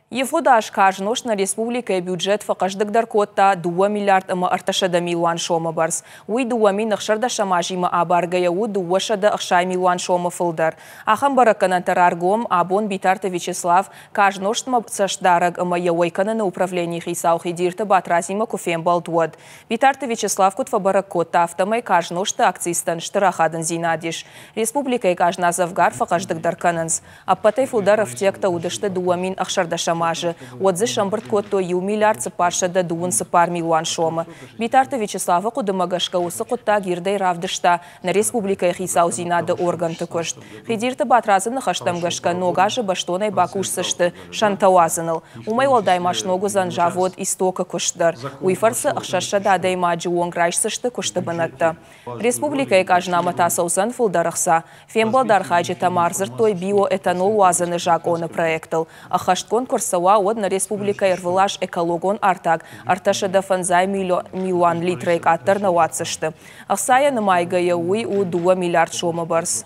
Ивгъуыд аз карз нозт нӕ республикӕйы бюджет фӕхъӕздыгдӕр кодта дыууӕ миллиард ӕмӕ 300 милуан сомы бӕрц. Уый 2016-ӕм азимӕ абаргӕйӕ у 260 милуан сомы фылдӕр. Ахӕм бӕрӕггӕнӕнтӕ раргом абон Битарты Вячеслав карз нозтмӕ цӕстдарӕг ӕмӕ йӕ уӕй кӕныны управленийы хицау Хидирты Батразимӕ куы фембӕлд, уӕд. Битарты Вячеслав куыд фӕбӕрӕг кодта, афтӕмӕй карз нозты акцизтӕн стыр ахадындзинад ис. Республикӕйы къазна дзӕвгар фӕхъӕздыгдӕр кӕнынц. Ӕппӕтӕй фылдӕр ӕфтиӕгтӕ уыдысты 2016 азы, уӕд дзы сӕмбырд кодтой иу миллиард 434 милуан сомы. Битарты Вячеславы хъуыдымӕ гӕсгӕ уыцы хъуыддаг ирдӕй равдыста нӕ республикӕйы хицаудзинады органты куыст. Хидирты Батрадзы ныхӕстӕм гӕсгӕ ног азы бӕстонӕй бакусдзысты сӕнтӕ уадзыныл. Уымӕй уӕлдай ма сног уыдзӕн завод Исток-ы куыст дӕр. Уый фӕрцы 600 адӕймаджы онг райсдзысты куысты бынӕттӕ. Республикӕйы къазнамӕ та цӕудзӕн фылдӕр ӕхца. Фембӕлды архайджытӕ ма ӕрдзырдтой биоэтанол уадзыны закъоны проектыл. Ӕххӕстгонд куы рцӕуа, уӕд нӕ республикӕйы ӕрвылаз экологон артаг 350 милуан литрӕй къаддӕр нӕ уадздзысты. Ӕхцайӕ нымайгӕйӕ уый у 2 миллиард сомы бӕрц.